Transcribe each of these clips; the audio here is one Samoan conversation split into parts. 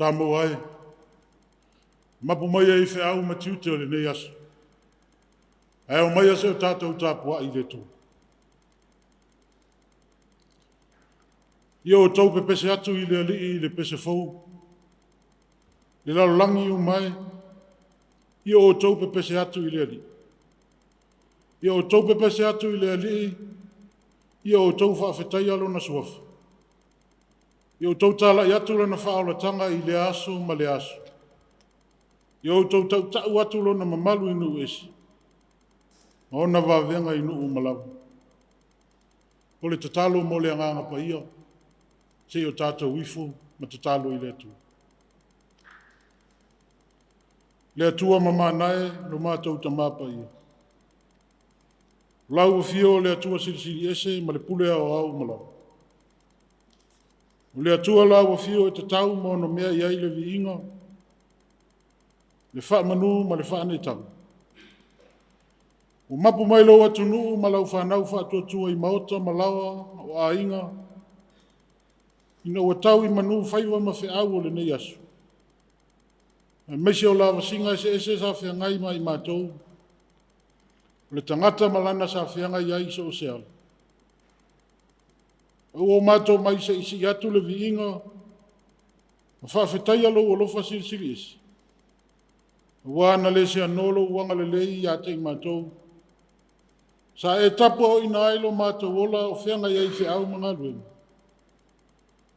Samoa e, mapu mai ai feau ma tiute o lenei aso. Ae omaia se o tatou tapuai i le Atua. Ia outou pepese atu i le Alii i le pese fou, le lalolagi uma e, ia outou pepese atu i le Alii. Ia outou pepese atu i le Alii, ia outou faafetaia lona suafa. Ia outou talai atu lana faaolataga i lea aso ma lea aso. Ia outou tautau atu lona mamalu i nuu ese, ma ona vavega i nuu uma lava. O le tatalo mo le Agaga Paia, se i o tatou ifo ma tatalo i le Atua. Le Atua mamana e, lo matou Tama Paia, o lau afio o le Atua Silisili Ese ma le Pule Aoao uma lava. O le Atua lau afio e tatau ma onomea i ai le viiga, le faamanu ma le faaneetaga. Ua mapu mai lou atunuu ma lau fanau faatuatua i maota ma laoa o aiga, ina ua tau i manu faiva ma feau o lenei aso, aemaise o lavasiga eseese sa feagai ma i matou, o le tagata ma lana sa feagai ai i so o se ala. A ua o matou mai se i sii atu le viiga ma faafetaia lou alofa silisili ese, aua na le seanoa lou agalelei ia te i matou, sa e tapuaaoina ai lo matou ola o feagai ai feau ma galuega.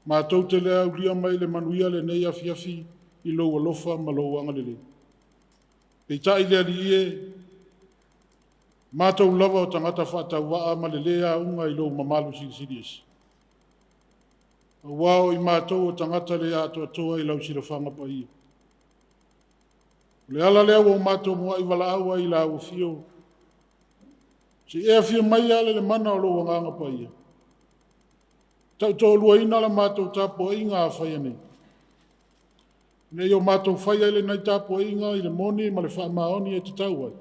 Matou te le aulia mai le manuia lenei afiafi i lou alofa ma lou agalelei. Peitai le Alii e, matou lava o tagata faatauvaa ma le lē auga i lou mamalu silisili ese. Aua o i matou o tagata le atoatoa i lau silafaga paia. O le ala lea ua o matou muai valaau ai i lau afio, se i e afio mai ala i le mana o lou Agaga Paia, tautoaluaina la matou tapuaiga a faia nei. Ina ia o matou faia lenei tapuaiga i le moni ma le faamaoni e tatau ai,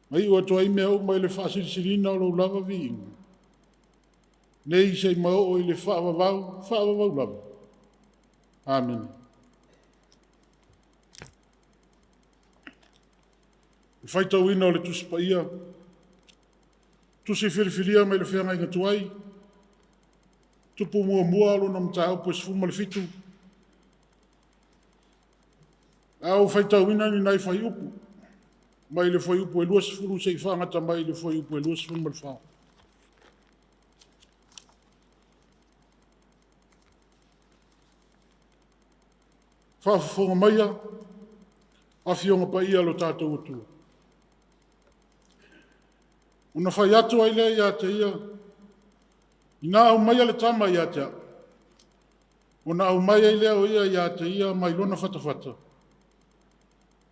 ma iu atu ai mea uma i le faasilisiliina o lou lava viiga, nei seia oo i le faavavau, faavavau lava. Amene. Le faitauina o le Tusi Paia, tusi filifilia mai le feagaiga tuai, tupu muamua lona mataupu e 17. A ou faitauina ni nai fuaiupu, mai le fuaiupu e 20 seia faagata mai i le fuaiupu e 24. Faafofoga maia, Afioga Paia a lo tatou atunuu. Ona fai atu ai lea ia te ia, “Ina aumaia le tama ia te au.” Ona aumai ai lea o ia ia te ia mai lona fatafata,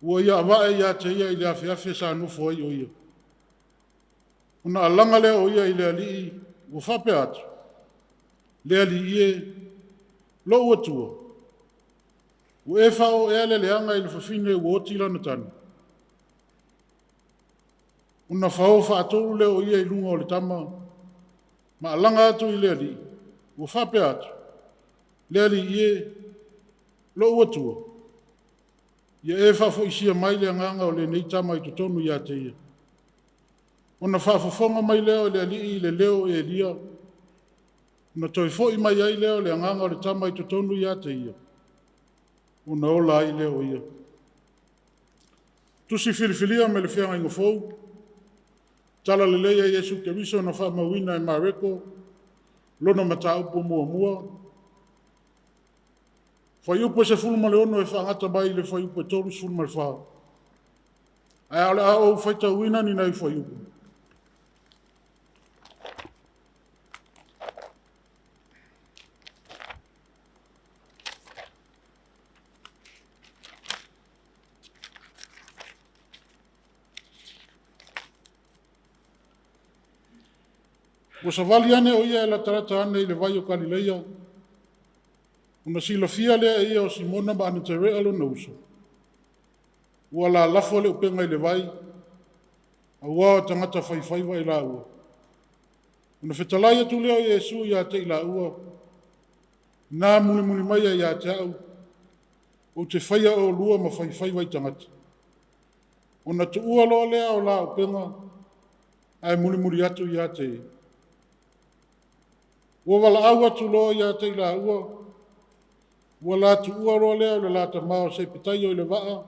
ua ia avae ia te ia i le afeafe sa nofo ai o ia. Ona alaga lea o ia i le alii ua faapea atu, “Le alii e, lou Atua, ua e faaoo ea le leaga i le fafine ua oti lana tane?” Ona fao faatolu lea o ia i luga o le tama ma alaga atu i le alii, ua faapea atu, “Le alii e, lou Atua, ia e faafoisia mai le agaga o lenei tama i totonu ia te ia.” Ona faafofoga mai lea o le alii i le leo o Elia, ona toe foi mai ai lea o le agaga o le tama i totonu ia te ia, ona ola ai lea o ia. Tusi filifilia mai le Feagaiga Fou, Tala Lelei a Iesu Keriso na faamauina e Mareko, lona mataupu muamua, fuaiupu e 16 e faagata mai i le fuaiupu e 34. Ae o le a ou faitauina ni nai fuaiupu. Ua savali ane o ia e latalata ane i le vai o Galileia, ona silafia lea e ia o Simona ma Anaterea lona uso, ua lalafo le upega i le vai, aua o tagata faifaiva i laua. Ona fetalai atu lea o Iesu ia te i laua. Na mulimuli maia ia te au, ou te faia oulua ma faifaiva i tagata. Ona tuua loa lea o la upega, ae mulimuli atu ia te ia. Ua valaau atu loa ia te i laua, ua la tuua loa lea o le la tama o Sepetaio i le vaa,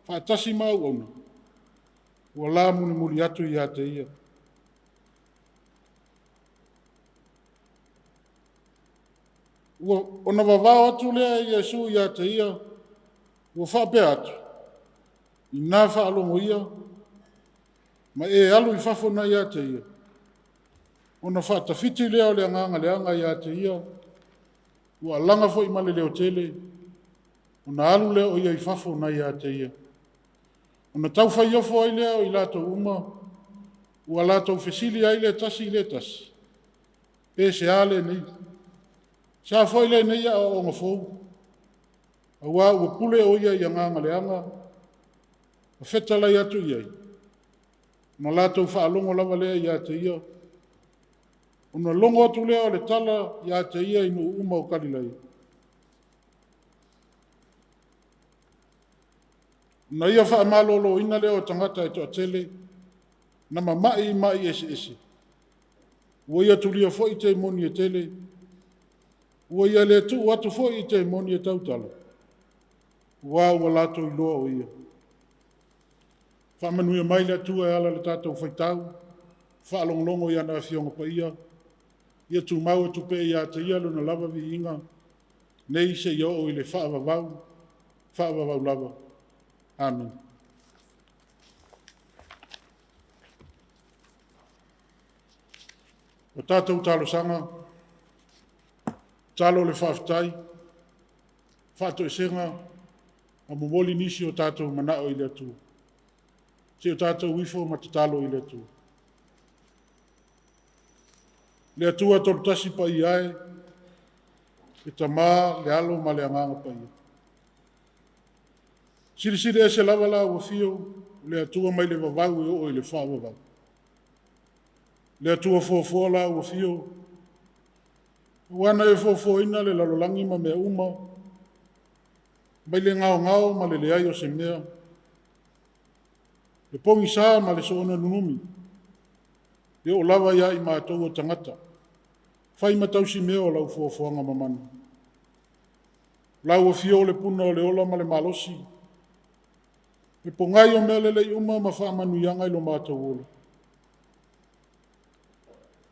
faatasi ma auauna, ua la mulimuli atu ia te ia. Ua, ona vavao atu lea e Iesu ia te ia, ua faapea atu, ina faalogo ia, ma e alu i fafo nai ia te ia, ona faatafiti lea o le agaga leaga ia te ia, ua alaga foi ma le leotele, ona alu lea o ia i fafo nai ia te ia. Ona taufaiofo ai lea o i latou uma, ua latou fesili ai le tasi i le tasi, pe se a lenei? Se a foi lenei aoaoga fou? Aua ua pule o ia i agaga leaga, ma fetalai atu i ai, ona latou faalogo lava lea ia te ia, ona logo atu lea o le tala ia te ia i nuu uma o Kalilaia. Na ia faamaloloina lea o tagata e toatele, na mamai i mai eseese, ua ia tulia foi temoni e tele, ua ia le tuu atu foi i temoni e tautala, aua ua latou iloa o Ia. Faamanuia mai le Atua e ala i le tatou faitau, faalogologo i ana Afioga Paia, ia tumau atu pea ia te Ia lona lava viiga, nei seia oo i le faavavau, faavavau lava. Amene. O tatou talosaga, tatalo le faafetai, faatoesega ma momoli nisi o tatou manao i le Atua. Se i o tatou ifo ma tatalo i le Atua. Le Atua Toletasi paia e, le Tama, le Alo ma le Agaga Paia. Silisili ese lava lau afio, le Atua mai le vavau e oo i le faavavau. Le Atua foafoa lau afio, ua na e foafoaina le lalolagi ma mea uma, mai le gaogao ma le leai o se mea, le pogisa ma le soona nunumi, e oo lava ia i matou o tagata, fai ma tausimea o lau foafoaga mamana. Lau afio o le puna o le ola ma le malosi, le pogai o mea lelei uma ma faamanuiaga i lo matou ola.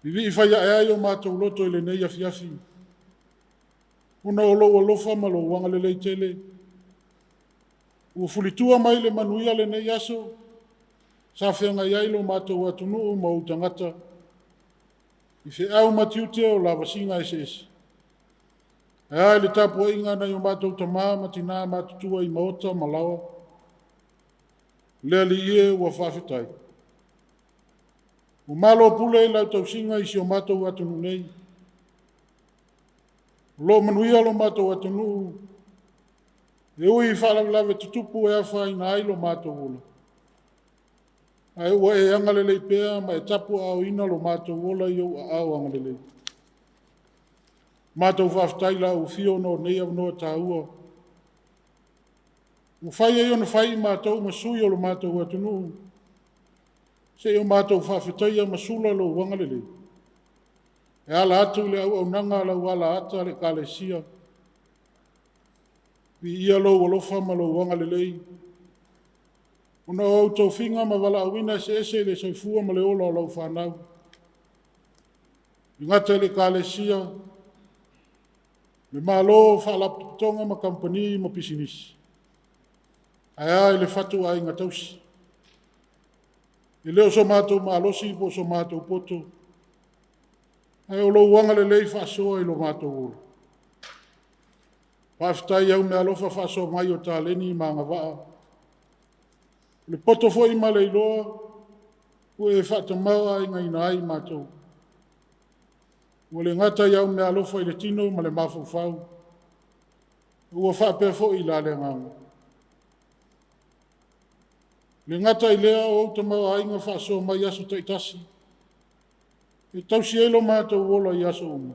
Vivii fai ae ai o matou loto i lenei afiafi, ona o lou alofa ma lou agalelei tele, ua fulitua mai le manuia lenei aso, sa feagai ai lo matou atunuu ma ou tagata, i feau ma tiute o lavasiga eseese. Ae a le tapuaiga a nai o matou tama ma tina matutua i maota ma laoa, le Alii e, ua faafetai. Ua malo pule i lau tausiga i si o matou atunuu nei. O lo o manuia lo matou atunuu, e ui i faalavelave tutupu e afaina ai lo matou ola, ae ua e agalelei pea ma e tapuaaoina lo matou ola i ou aao agalelei. Matou faafetai i lau afio ona o nei avanoa taua, ua mafai ai ona fai i matou ma sui o lo matou atunuu, se i o matou faafetaia ma sula lou agalelei, e ala atu i le auaunaga a lau alaata le Ekalesia. Viia lou alofa ma lou agalelei, ona o ou tofiga ma valaauina eseese i le soifua ma le ola o lau fanau, e le gata i le Ekalesia, le Malo, Faalapotopotoga ma Kamupani ma Pisinisi, ae a i le fatuaiga tausi. E le o so matou malosi po o so matou poto, ae o lou agalelei faasoa i lo matou ola. Faafetai i au meaalofa faasoa mai o taleni ma agavaa, o le poto foi ma le iloa ua e faatamaoaigaina ai i matou. Ua le gata i au meaalofa i le tino ma le mafaufau, ua faapea foi la le agaga. E le gata i lea o ou tamaoaiga faasoa mai i aso taitasi, e tausi ai lo matou ola i aso uma.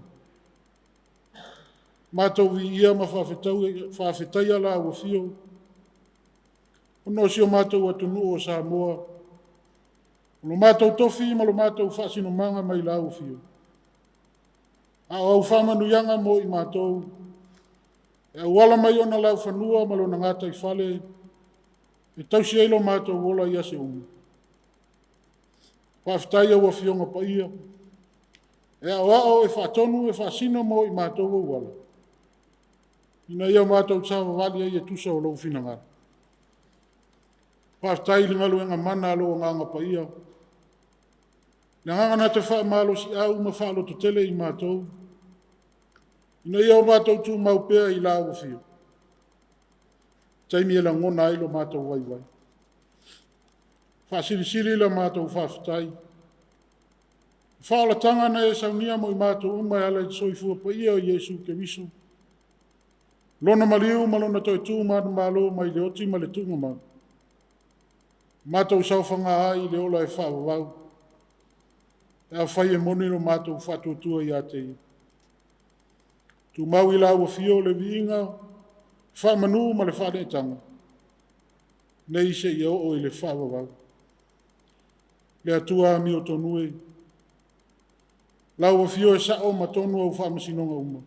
Matou viia ma faafetaia lau afio, ona o si o matou atunuu o Samoa, o lo matou tofi ma lo matou faasinomaga mai lau afio, a o au faamanuiaga mo i matou, e auala mai ona laufanua ma lona gataifale e tausi ai lo matou ola i aso uma. Faafetai i au Afioga Paia, e aoao, e faatonu, e faasino mo i matou auala, ina ia matou savavali ai e tusa o lou finagalo. Faafetai i le galuega mana a lou Agaga Paia, le Agaga na te faamalosiau ma faalototele i matou, ina ia o matou tumau pea i lau Afio, i taimi e lagona ai lo matou vaivai. Faasilisili la matou faafetai i le faaolataga na e saunia mo i matou uma e ala i le soifua paia o Iesu Keriso, Lona maliu ma Lona toe tu manumalo mai le oti ma le tuumamalu, matou saofaga ai i le ola e faavavau, pe afai e moni lo matou faatuatua ia te Ia. Tumau i lau Afio le viiga, faamanu ma le faaneetaga, nei seia oo i le faavavau. Le Atua amiotonu e, lau Afio e sao ma tonu au faamasinoga uma.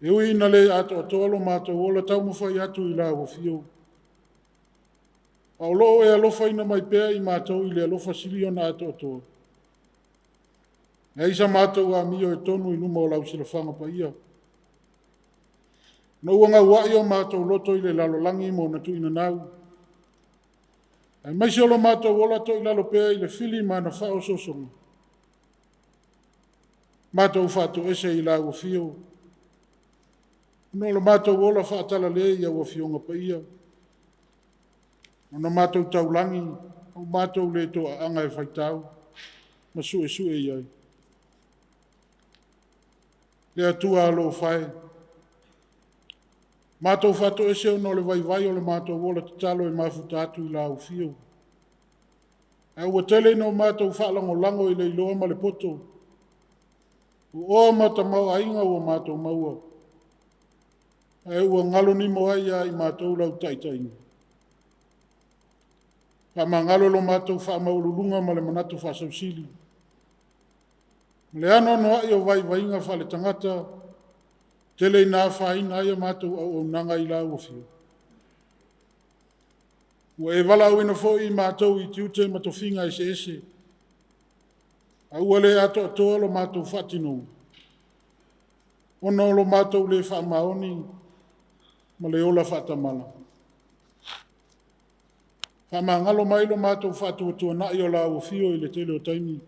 E ui ina le atoatoa lo matou ola taumafai atu i lau Afio, a o lo o e alofaina mai pea i matou i le alofa sili ona atoatoa. E leai sa matou amio e tonu i luma o lau silafaga paia, ina ua gauai o matou loto i le lalolagi ma ona tuinanau, aemaise o lo matou ola toilalo pea i le fili ma ana faaosoosoga, matou faatoese i lau Afio, ona o lo matou ola faatalale i au Afioga Paia, ona matou taulagi ua matou le toaaga e faitau ma suesue i ai. Le Atua alofa e, matou faatoese ona o le vaivai o le matou ola tatalo e mafuta atu i lau Afio, ae ua tele ina o matou faalagolago i le iloa ma le poto, ua oa ma tamaoaiga ua matou maua, ae ua galo nimo ai ia i matou lau taitaiga. Faamagalo lo matou faamaualuluga ma le manatu faasausili, ma le anoanoai o vaivaiga faaletagata, tele ina afaina ai a matou auaunaga i lau Afio. Ua e valaauina foi i matou i tiute ma tofiga eseese, a ua le atoatoa lo matou faatinoga, ona o lo matou le faamaoni ma le ola faatamala. Faamagalo mai lo matou faatuatuanai o lau Afio i le tele o taimi,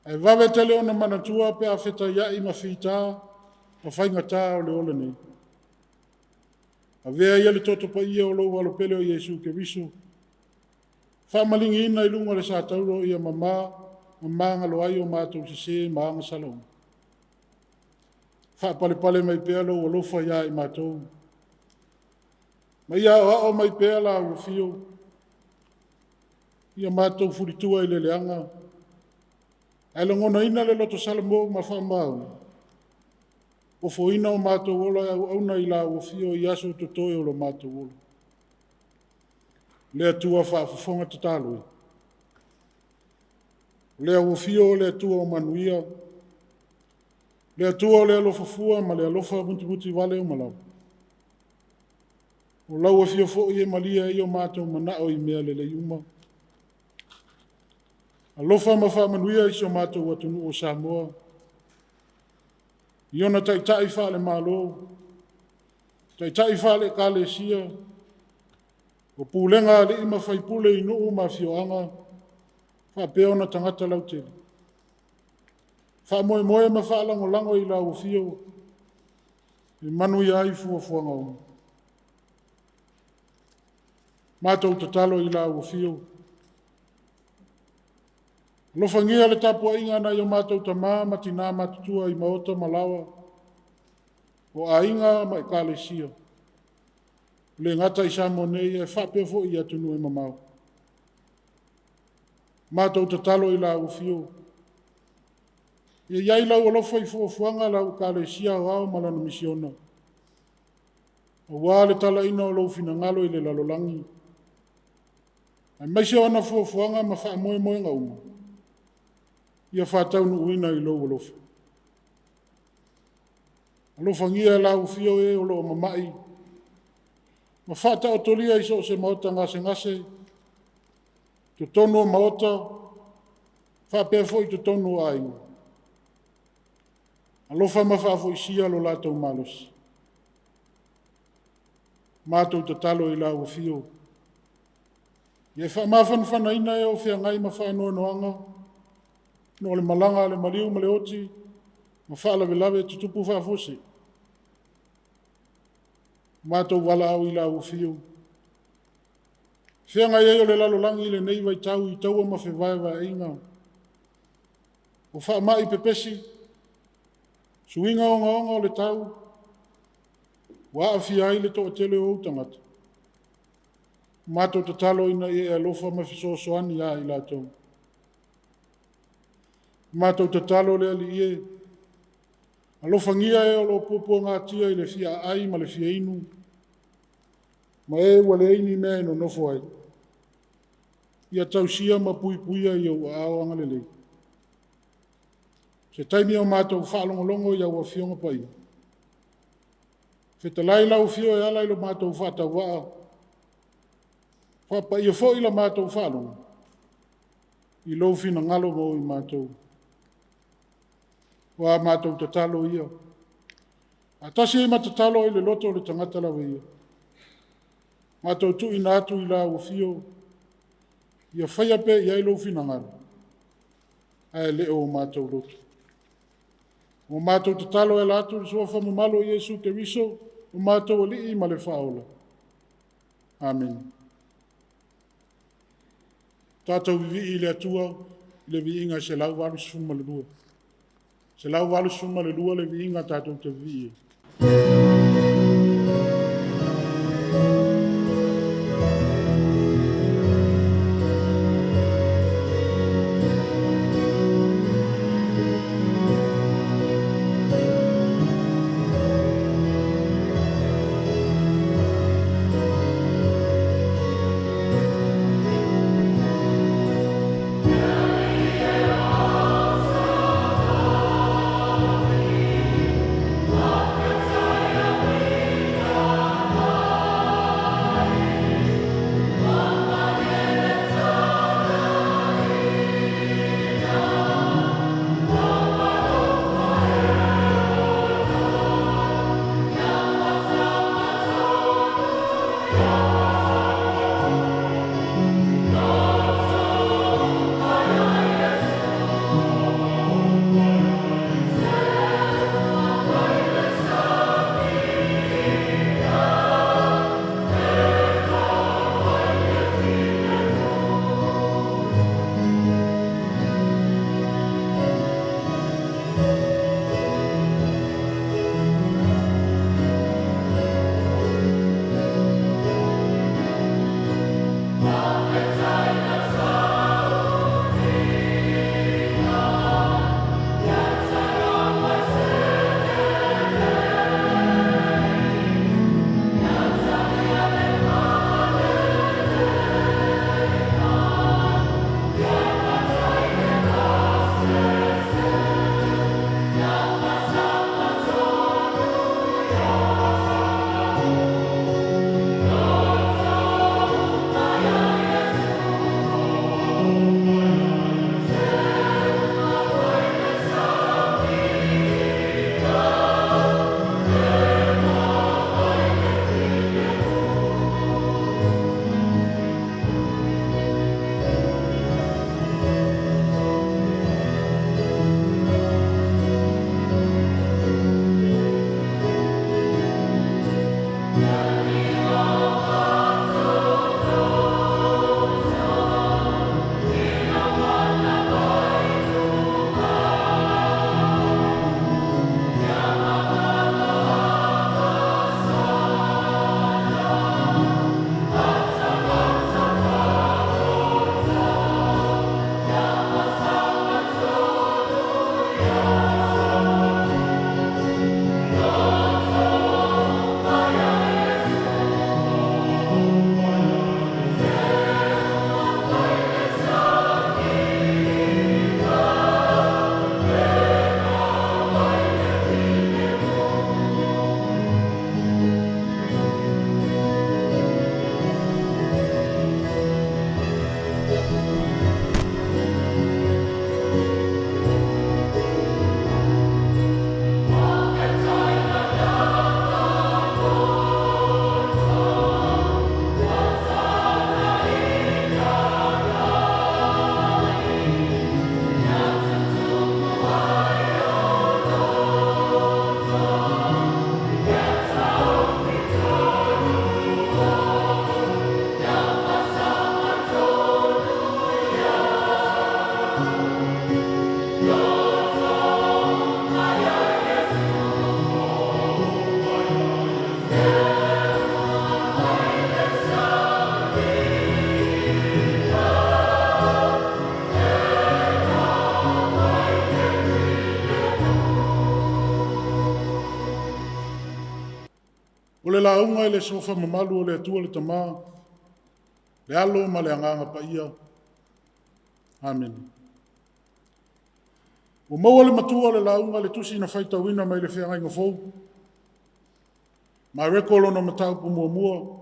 ae vave tele ona manatua pe a fetaiai ma fita ma faigata o le ola nei. Avea ia le toto paia o lou Alo pele o Iesu Keriso, faamaligiina i luga o le satauro ia mama ma magalo ai o matou sese ma agasala uma. Faapalepale mai pea lou alofa ia i matou, ma ia aoao mai pea lau Afio, ia matou fulitua i le leaga, ae lagonaina le loto salamo ma faamaoni, ofoina o matou ola e auauna i lau Afio i aso o totoe o lo matou ola. Le Atua faafofoga tatalo e, o le Afio o le Atua o manuia, le Atua o le alofa fua ma le alofa mutimutivale uma lava, o lau Afio foi e malie ai o matou manao i mea lelei uma. Alofa ma faamanuia i si o matou atunuu o Samoa, i ona taitai faale-Malo, taitai faale-Ekalesia, o pulega a alii ma faipule i nuu ma afioaga, faapea ona tagata lautele. Faamoemoe ma faalagolago i lau Afio e manuia ai fuafuaga uma. Matou tatalo i lau Afio, alofagia le tapuaiga a nai o matou tama ma tina matutua i maota ma laoa, o aiga ma ekalesia, e le gata i Samoa nei ae faapea foi i atunuu e mamao. Matou tatalo i lau Afio, Ia i ai lau alofa i fuafuaga a lau Ekalesia Aoao ma lana misiona, aua le talaina o lou finagalo i le lalolagi, aemaise o ana fuafuaga ma faamoemoega uma, ia faataunuuina i lou alofa. Alofagia e lau afio e o lo o mamai ma faataotolia i so o se maota gasegase, totonu o maota faapea foi totonu o aiga. Alofa ma faafoisia lo latou malosi. Matou tatalo i lau afio, ia e faamafanafanaina e o feagai ma faanoanoaga ona o le malaga a le maliu ma le oti ma faalavelave tutupu faafuasei. Matou valaau i lau afio, feagai ai o le lalolagi i lenei vaitau i taua ma fevaevaeaiga, o faamai pepesi, suiga ogaoga o le tau, ua aafia ai le toatele o ou tagata. Matou tatalo ina ia e alofa ma fesoasoani ia i latou. Matou tatalo le Alii e, alofagia e o lo o puapuagatia i le fia aai ma le fia inu, ma e ua leai ni mea e nonofo ai, ia tausia ma puipuia i ou aao agalelei. Se taimi o matou faalogologo i au Afioga Paia, fetalai lau Afio e ala i lo matou faatauvaa, faapaia foi la matou faalogo i lou finagalo mo i matou. O a matou tatalo ia, faatasi ai ma tatalo i le loto o le tagata lava ia, matou tuuina atu i lau Afio, ia faia pea i ai lou finagalo, ae le o matou loto. O matou tatalo e ala atu i le suafa mamalu o Iesu Keriso o matou Alii ma le Faaola. Amene. Tatou vivii i le Atua i le viiga e 182. 182 le viiga tatou te vivii ai. le lauga i le suafa mamalu o le Atua le Tama, le Alo ma le Agaga Paia. Amene. Ua maua le matua o le lauga i le tusi na faitauina mai le Feagaiga Fou. Mareko lona mataupu muamua.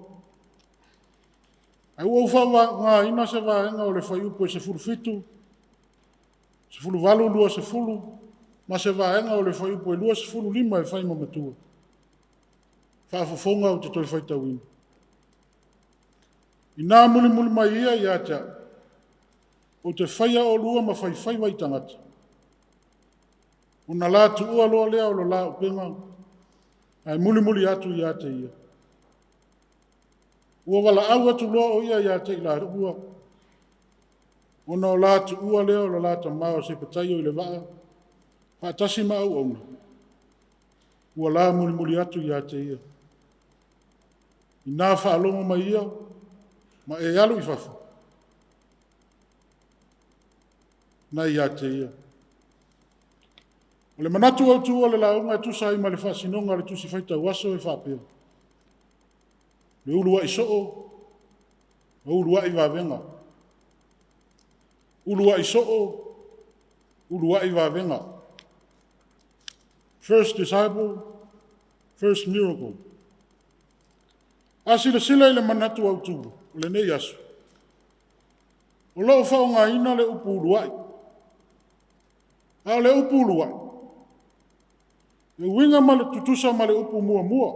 Ae ua ou faaaogaina se vaega o le fuaiupu e 17, 18, 20 ma se vaega o le fuaiupu e 25 e fai ma matua. Faafofoga ou te toe faitauina. Ina mulimuli mai ia ia te au, ou te faia oulua ma faifaiva i tagata, ona la tuua loa lea o le la upega, ae mulimuli atu ia te ia. Ua valaau atu loa o ia ia te i laua, ona o la tuua lea o le la tama o Sepetaio i le vaa, faatasi ma auauna, ua la mulimuli atu ia te ia. Ina faalogo mai ia ma e alu i fafo, nai ia te ia. O le manatu autu o le lauga e tusa ai ma le faasinoga o le Tusi Faitau Aso e faapea, le uluai soo ma uluai vavega. Uluai soo, uluai vavega. First disciple, first miracle. A silasila i le manatu autu o lenei aso, o lo o faaaogaina le upu uluai. A o le upu uluai, e uiga ma le tutusa ma le upu muamua,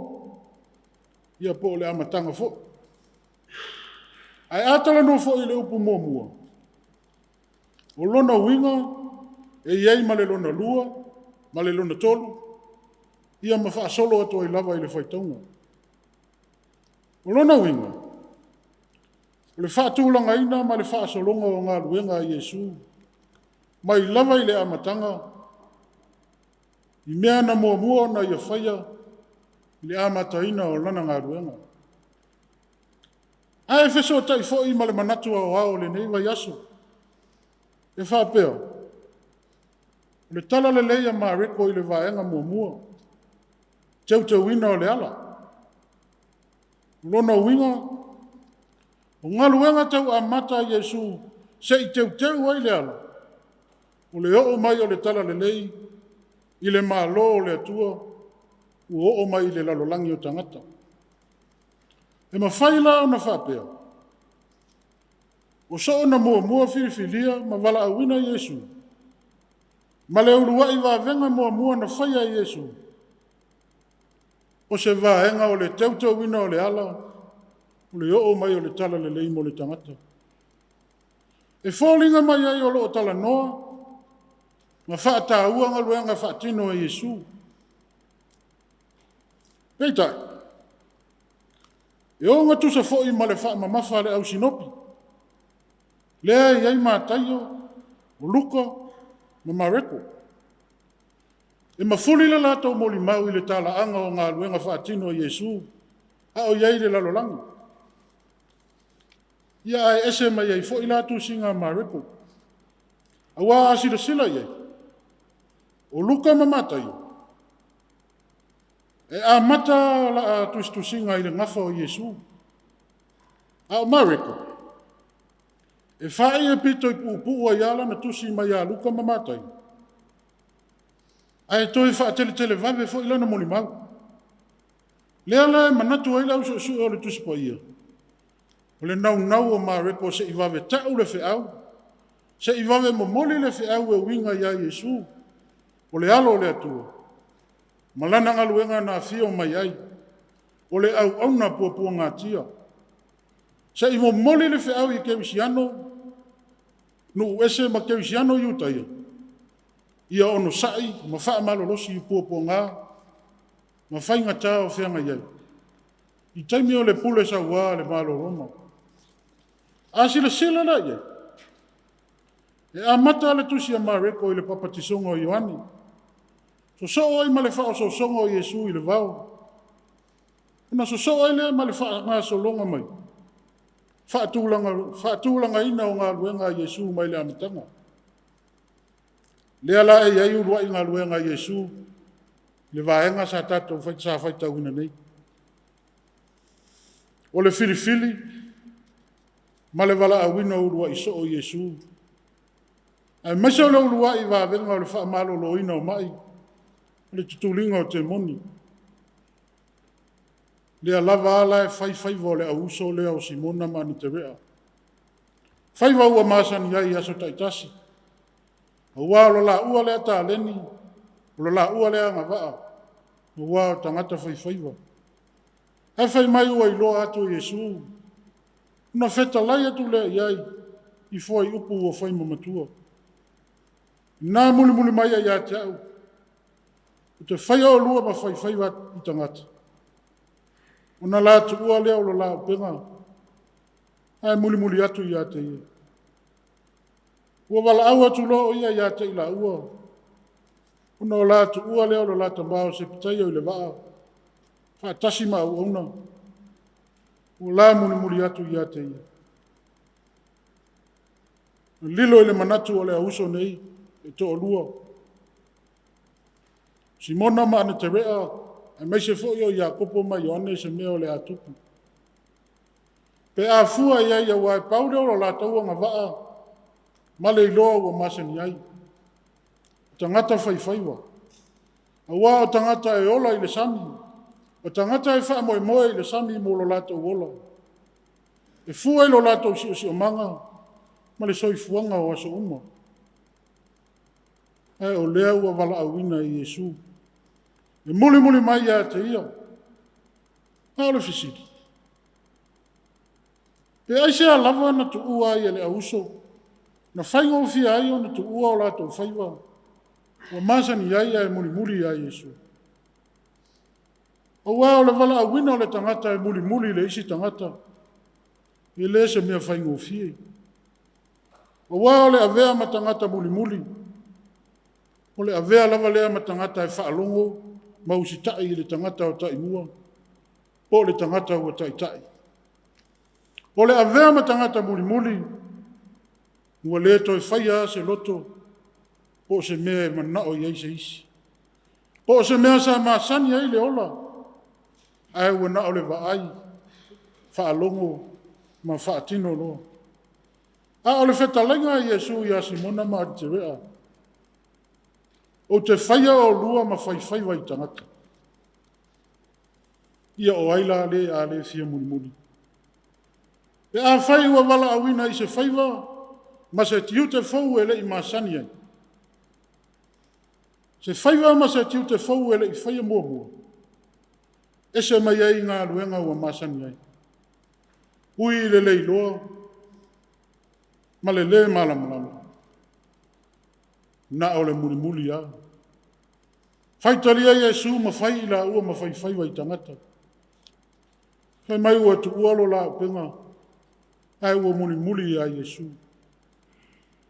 ia po o le amataga foi. Ae a talanoa foi i le upu muamua, o lona uiga e i ai ma le lona lua ma le lona tolu, ia ma faasolo atu ai lava i le faitauga. O lona uiga, o le faatulagaina ma le faasologa o galuega a Iesu, mai lava i le amataga, i mea na muamua ona ia faia i le amataina o lana galuega. Ae fesootai foi ma le manatu aoao o lenei vaiaso, e faapea, o le Talalelei a Mareko i le vaega muamua, teuteuina o le ala. O lona uiga, o galuega tau amata a Iesu se i teuteu ai le ala, o le oo mai o le Talalelei i le Malo o le Atua ua oo mai i le lalolagi o tagata. E mafai la ona faapea, o soo na muamua filifilia ma valaauina Iesu, ma le uluai vavega muamua na faia e Iesu, o se vaega o le teuteuina o le ala o le oo mai o le Talalelei mo le tagata. E foliga mai ai o lo o talanoa ma faataua galuega faatino a Iesu. Peitai, e ogatusa foi ma le faamamafa a le au sinopi, lea e i ai Mataio, o Luka ma Mareko. E mafuli le latou molimau i le talaaga o galuega faatino a Iesu a o i ai i le lalolagi. Ia ae ese mai ai foi la tusiga a Mareko. Aua a silasila i ai, o Luka ma Mataio, e amata la tusitusiga i le gafa o Iesu. A o Mareko, e fai e pito i puupuu ai lava lana tusi mai ia Luka ma Mataio, ae toe faateletelevave foi lana molimau. Lea la e manatu ai le au suesue o le Tusi Paia, o le naunau o Mareko se i vave tau le feau, se i vave momoli le feau e uiga ia Iesu, o le alo o le Atua, ma lana galuega na afio mai ai, o le auauna puapuagatia. Se i momoli le feau i kerisiano, nuu ese ma kerisiano Iutaia, ia onosai ma faamalolosi i puapuaga ma faigata o feagai ai, i taimi o le pule saua a le Malo o Roma. A silasila la i ai, e amata le tusi a Mareko i le papatisoga o Ioane, sosoo ai ma le faaosoosoga o Iesu i le vao, ona sosoo ai lea ma le faagasologa mai, faatulagaina o galuega a Iesu mai le amataga. Lea la e i ai uluai galuega a Iesu, le vaega sa tatou sa faitauina nei. O le filifili ma le valaauina o uluai soo o Iesu, aemaise o le uluai vavega o le faamaloloina o mai, le tutuliga o temoni. Lea lava ala e fai faiva o le au uso lea o Simona ma Aniterea. Faiva ua masani ai i aso taitasi, aua o le laua lea taleni, o le laua lea agavaa, aua o tagata faifaiva. Ae fai mai ua iloa atu e Iesu, ona fetalai atu lea i ai i fuaiupu ua fai ma matua. Na mulimuli mai ai ia te au, ou te faia oulua ma faifaiva i tagata, ona la tuua lea o le la upega ae mulimuli atu ia te ia. Ua valaau atu loa o ia ia te i laua, ona o la tuua lea o le la tama o Sepetaio i le vaa, faatasi ma auauna, ua la mulimuli atu ia te ia. Na lilo i le manatu o le auuso nei e toalua, Simona ma Aneterea, aemaise foi o Iakopo ma Ioane se mea o le a tupu. Pe a fua i ai aua e pau lea o lo latou agavaa ma le iloa ua masani ai, o tagata faifaiva, aua o tagata e ola i le sami, o tagata e faamoemoe i le sami mo lo latou ola, e fua i lo latou siosiomaga ma le soifuaga o aso uma. Ae o lea ua valaauina e Iesu, e mulimuli mai ia te ia. A o le fesili, pe aisea lava na tuua ai e le auuso, na faigofie ai ona tuua o latou faiva ua masani ai ae mulimuli ia Iesu? Aua o le valaauina o le tagata e mulimuli i le isi tagata, e le o se mea faigofie. Aua o le avea ma tagata mulimuli, o le avea lava lea ma tagata e faalogo ma usitai i le tagata o taimua po o le tagata ua taitai. O le avea ma tagata mulimuli, ua le toe faia lava se loto po o se mea e manao i ai se isi, po o se mea sa masani ai le ola, ae ua na o le vaai, faalogo ma faatino loa. A o le fetalaiga a Iesu ia Simona ma Aniterea, ou te faia oulua ma faifaiva i tagata. Ia o ai la le a le fia mulimuli? Pe afai ua valaauina i se faiva ma se tiute fou e le i masani ai, se faiva ma se tiute fou e le i faia muamua, ese mai ai i galuega ua masani ai, ui i le le iloa ma le le malamalama, na o le mulimuli lava. Faitalia Iesu ma fai i laua ma faifaiva i tagata. Fai mai ua tuua lo la upega ae ua mulimuli ia Iesu.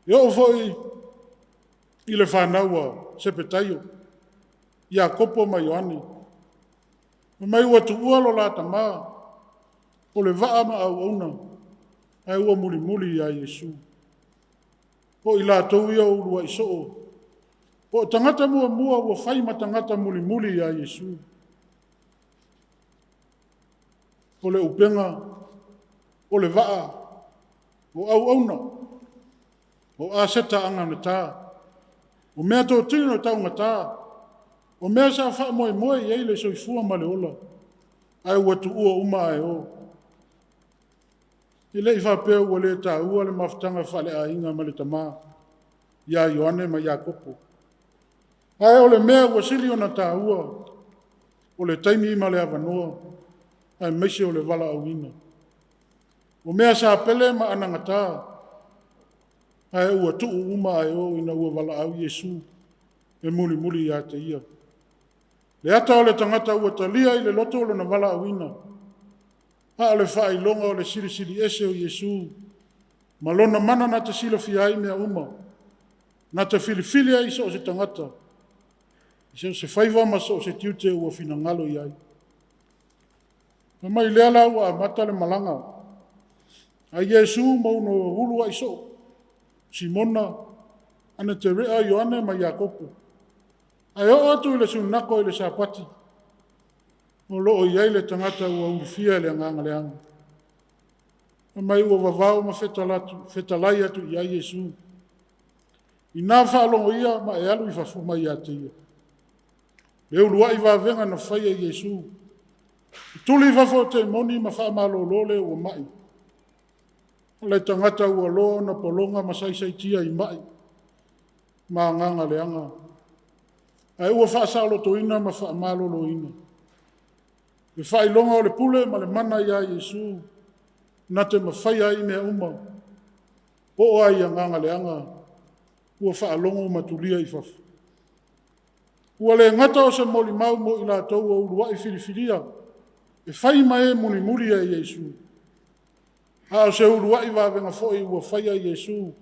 E oo foi i le fanau a Sepetaio, Iakopo ma Ioane, fai mai ua tuua lo la tama o le vaa ma auauna, ae ua mulimuli ia Iesu. O i latou ia o uluai soo, po o tagata muamua ua fai ma tagata mulimuli ia Iesu. O le upega, o le vaa, o auauna, o aseta anagata, o meatotino taugata, o mea sa faamoemoe i ai le soifua ma le ola, ae ua tuua uma ae o. E le i faapea ua le taua le mafutaga faaleaiga ma le tama ia Ioane ma Iakopo. Ae o le mea ua sili ona taua, o le taimi ma le avanoa, aemaise o le valaauina. O mea sa pele ma anagata, ae ua tuu uma ae o ina ua valaau Iesu e mulimuli ia te ia. Le ata o le tagata ua talia i le loto lona valaauina, a o le faailoga o le Silisili Ese o Iesu ma lona mana na te silafia ai mea uma, na te filifili ai so o se tagata, i so o se faiva ma so o se tiute ua finagalo i ai. Fai mai lea la ua amata le malaga a Iesu ma ona uluai soo, Simona, Aneterea, Ioane ma Iakopo. Ae oo atu i le sunago i le Sapati, o lo o i ai le tagata ua ulufia e le agaga leaga. Fai mai ua vavao ma fetalai atu i ai Iesu. Ina faalogo ia ma e alu i fafo mai ia te ia. Le uluai vavega na faia e Iesu, e tuli i fafo o temoni ma faamalolo le ua mai. O le tagata ua loa ona pologa ma saisaitia i mai ma agaga leaga, ae ua faasaolotoina ma faamaloloina. Le faailoga o le pule ma le mana ia Iesu na te mafaia ai mea uma, oo lava i agaga leaga ua faalogo ma tulia i fafo. Ua le gata o se molimau mo i latou ua uluai filifilia e fai ma e mulimuli ia Iesu, a o se uluai vavega foi ua faia e Iesu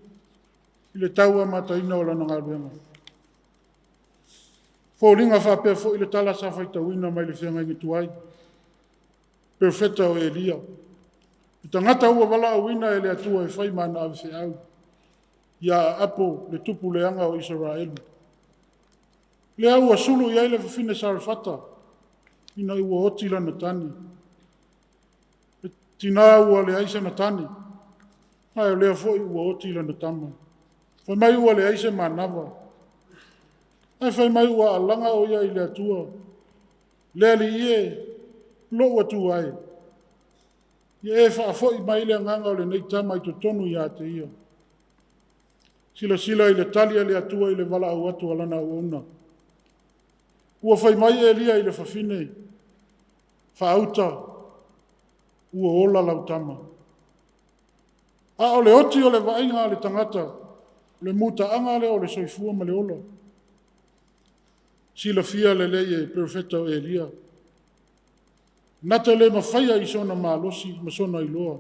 i le tau amataina o lana galuega. E foliga faapea foi le tala sa faitauina mai le feagaiga tuai, perofeta o Elia, le tagata ua valaauina e le Atua e fai ma ana avefeau, ia aapo le tupu leaga o Isaraelu. Lea ua sulu i ai le fafine Sarefata ina ua oti lana tane. Le tina ua leai sana tane, a o lea foi ua oti lana tama. Fai mai ua leai se manava, ae fai mai ua alaga o ia i le Atua, le Alii e, lou Atua e, ia e faafoi mai le agaga o lenei tama i totonu ia te ia. Silasila i le tali a le Atua i le valaau atu a lana auauna. Ua fai mai Eliya i le fafine, faauta, ua ola lau tama. A o le oti o le vaaiga a le tagata, o le mutaaga lea o le soifua ma le ola. Silafia lelei e perofeta o Eliya, na te le mafaia i sona malosi ma sona iloa.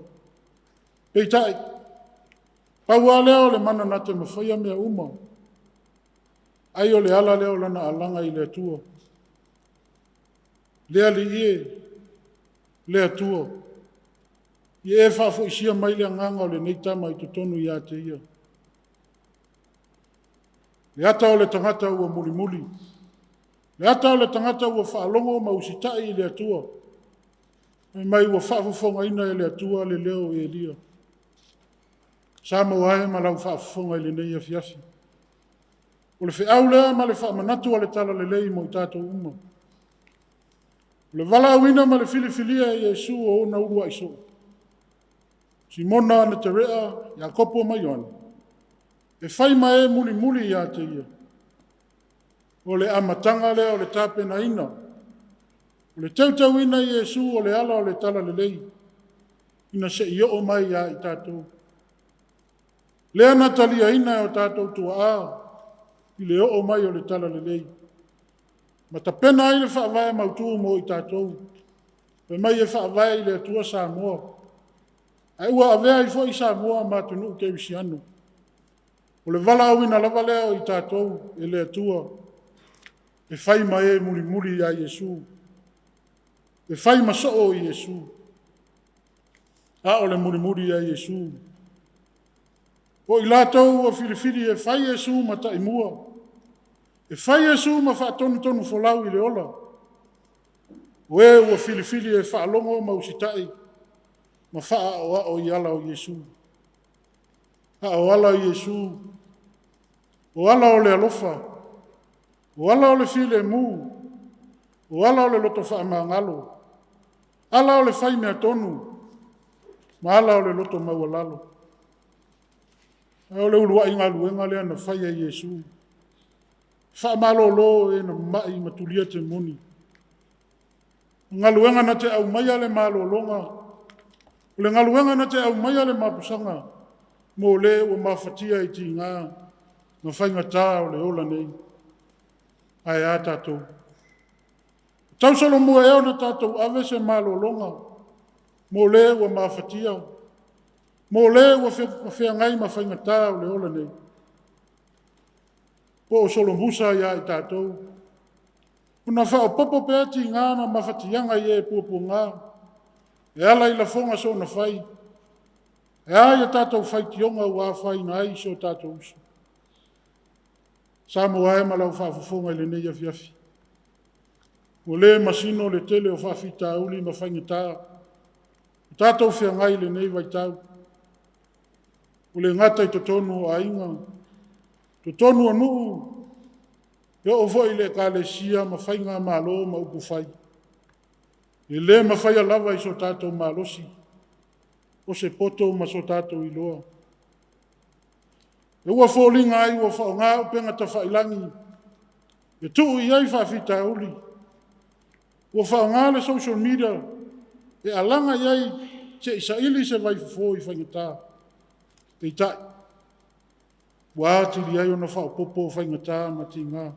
Peitai, pau lava lea o le mana na te mafaia mea uma, ai o le ala lea o lana alaga i le Atua. Le Alii e, le Atua, ia e faafoisia mai le agaga o lenei tama i totonu ia te ia. Le ata o le tagata ua mulimuli, le ata o le tagata ua faalogo ma usitai i le Atua, fai mai ua faafofogaina e le Atua le leo o Eliya. Samoa e ma lau faafofoga i lenei afiafi, o le feau lea ma le faamanatu a le Talalelei mo i tatou uma. O le valaauina ma le filifilia e Iesu o ona uluai soo, Simona, Anaterea, Iakopo ma Ioane, e fai ma e mulimuli ia te ia. O le amataga lea o le tapenaina, o le teuteuina e Iesu o le ala o le Talalelei, ina se i oo mai ia i tatou. Lea na taliaina e o tatou tuaa i le oo mai o le Talalelei, ma tapena ai le faavae mautu mo i tatou, fai mai e faavae i le Atua Samoa, ae ua avea ai foi Samoa ma atunuu kerisiano. O le valaauina lava lea o i tatou e le Atua, e fai ma e mulimuli ia Iesu, e fai ma soo o Iesu. A o le mulimuli ia Iesu. O i latou ua filifili e fai Iesu ma taimua, e fai Iesu ma faatonutonufolau i le ola, o e ua filifili e faalogo ma usitai ma faaaoao i ala o Iesu. A o ala o Iesu, o ala o le alofa, o ala o le filemu, o ala o le loto faamagalo, ala o le fai meatonu, ma ala o le loto maualalo. A o le uluai galuega lea na fai e Iesu, faamalolo e na mamai ma tulia temoni. O galuega na te aumaia le malologa, o le galuega na te aumaia le mapusaga mo le ua mafatia i tiga ma faigata o le ola nei. Ae a tatou? E tausolomua ea ona tatou ave se malologa mo le ua mafatia, mo le ua feagai ma faigata o le ola nei? Po o solomusa ia i tatou ona faaopoopo pea tiga ma mafatiaga i e puapuaga e ala i lafoga soonafai, e a i a tatou faitioga ua afaina ai si o tatou uso? Samoa e ma lau faafofoga i lenei afiafi, ua le masino le tele o faafitauli ma faigata Ua tatou feagai i lenei vaitau, ua le gata i totonu o aiga, totonu o nuu, e oo foi i le ekalesia ma Faigamalo ma upu fai. E le mafaia lava i so tatou malosi, o se poto ma so tatou iloa. Ua foliga ai ua faaaoga upega tafailagi e tuu i ai faafitauli, ua faaaoga le social media e alaga i ai se i saili se vaifofo i faigata. Peitai, ua atili ai ona faaopoopo faigata ma tiga.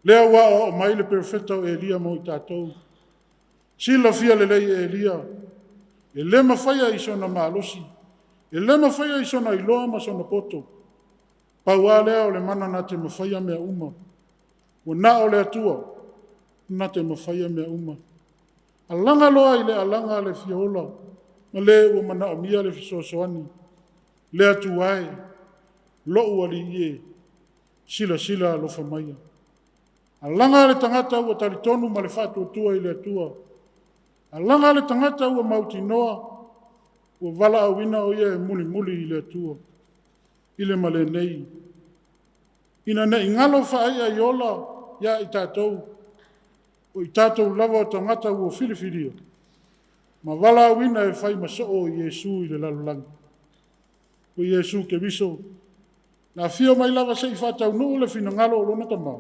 Lea ua aoao mai le Perofeta o Elia mo i tatou. Silafia lelei e Elia, e le mafaia i sona malosi, e le mafaia i sona iloa ma sona poto. Pau lava lea o le mana na te mafaia mea uma. Ua na o le Atua na te mafaia mea uma. Alaga loa i le alaga le fia ola ma le ua manaomia le fesoasoani. Le Atua e, lou Alii e, silasila alofa maia. Alaga le tagata ua talitonu ma le faatuatua i le Atua. Alaga le tagata ua mautinoa ua valaauina o ia e mulimuli i le Atua i le ma lenei. Ina ne i galo faai'a i ola ia i tatou, o i tatou lava o tagata ua filifilia ma valaauina e fai ma soo o Iesu i le lalolagi. O Iesu Keriso, na afio mai lava se i faataunuu le finagalo o Lona Tama,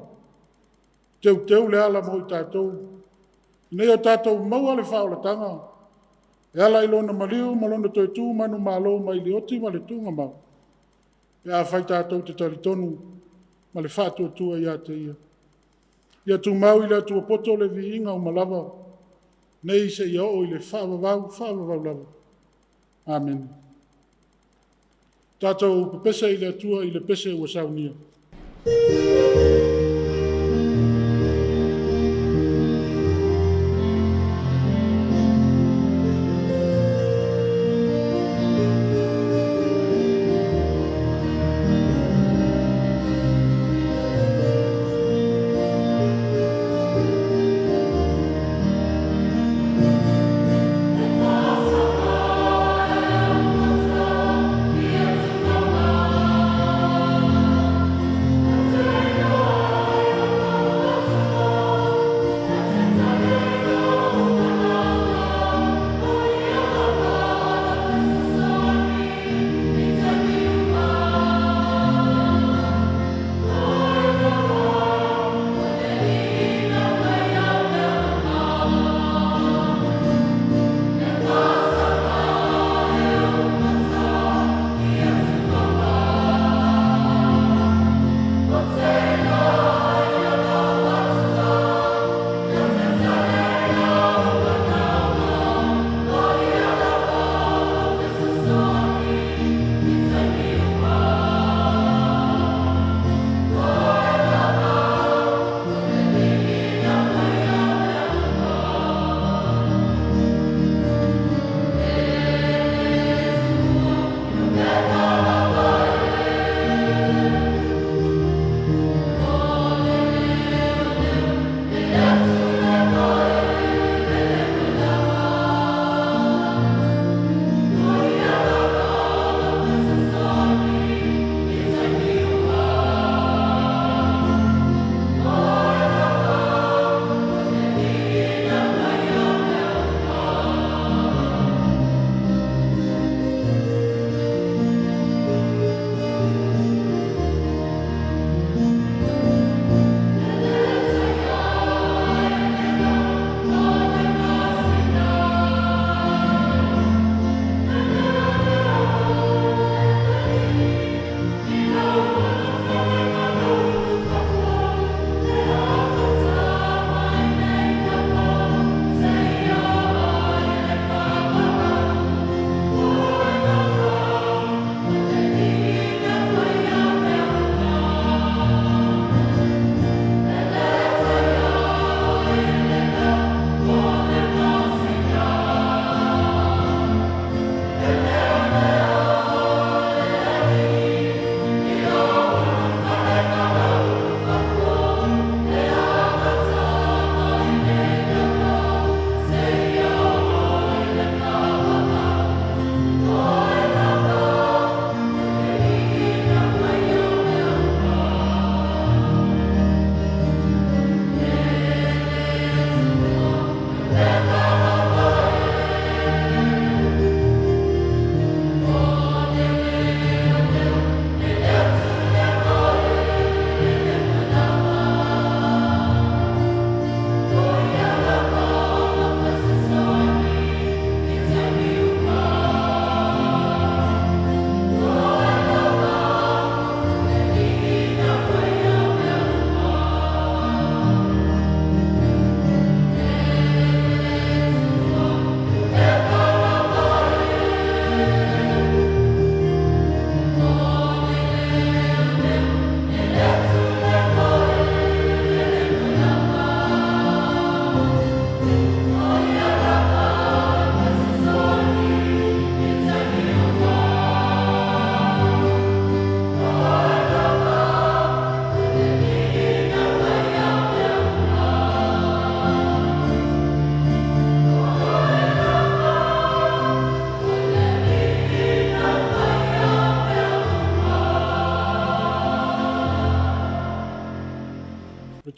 teuteu le ala mo i tatou, ina ia tatou maua le faaolataga e ala i Lona maliu ma Lona toe tu manumalo mai le oti ma le tuugamau, pe afai tatou te talitonu ma le faatuatua ia te Ia. Ia tumau i le Atua poto le viiga uma lava, nei seia oo i le faavavau faavavau lava. Amene. Tatou pepese i le Atua i le pese ua saunia.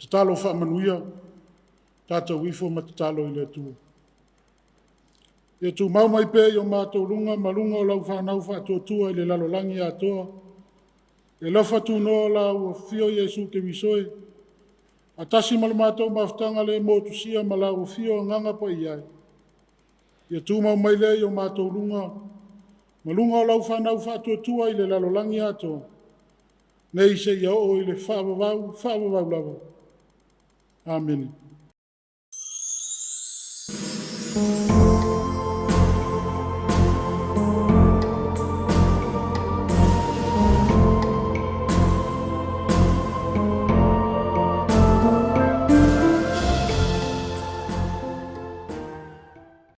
tatalo faamanuia, tatou ifo ma tatalo i le Atua. Ia tumau mai pea i o matou luga ma luga o lau fanau faatuatua i le lalolagi atoa, le alofa tunoa o la ua afio Iesu Keriso e, faatasi ma le matou mafutaga le motusia ma lau afio Agaga Paia e, ia tumau mai lea i o matou luga ma luga o lau fanau faatuatua i le lalolagi atoa, nei seia oo i le faavavau, faavavau lava. Amene.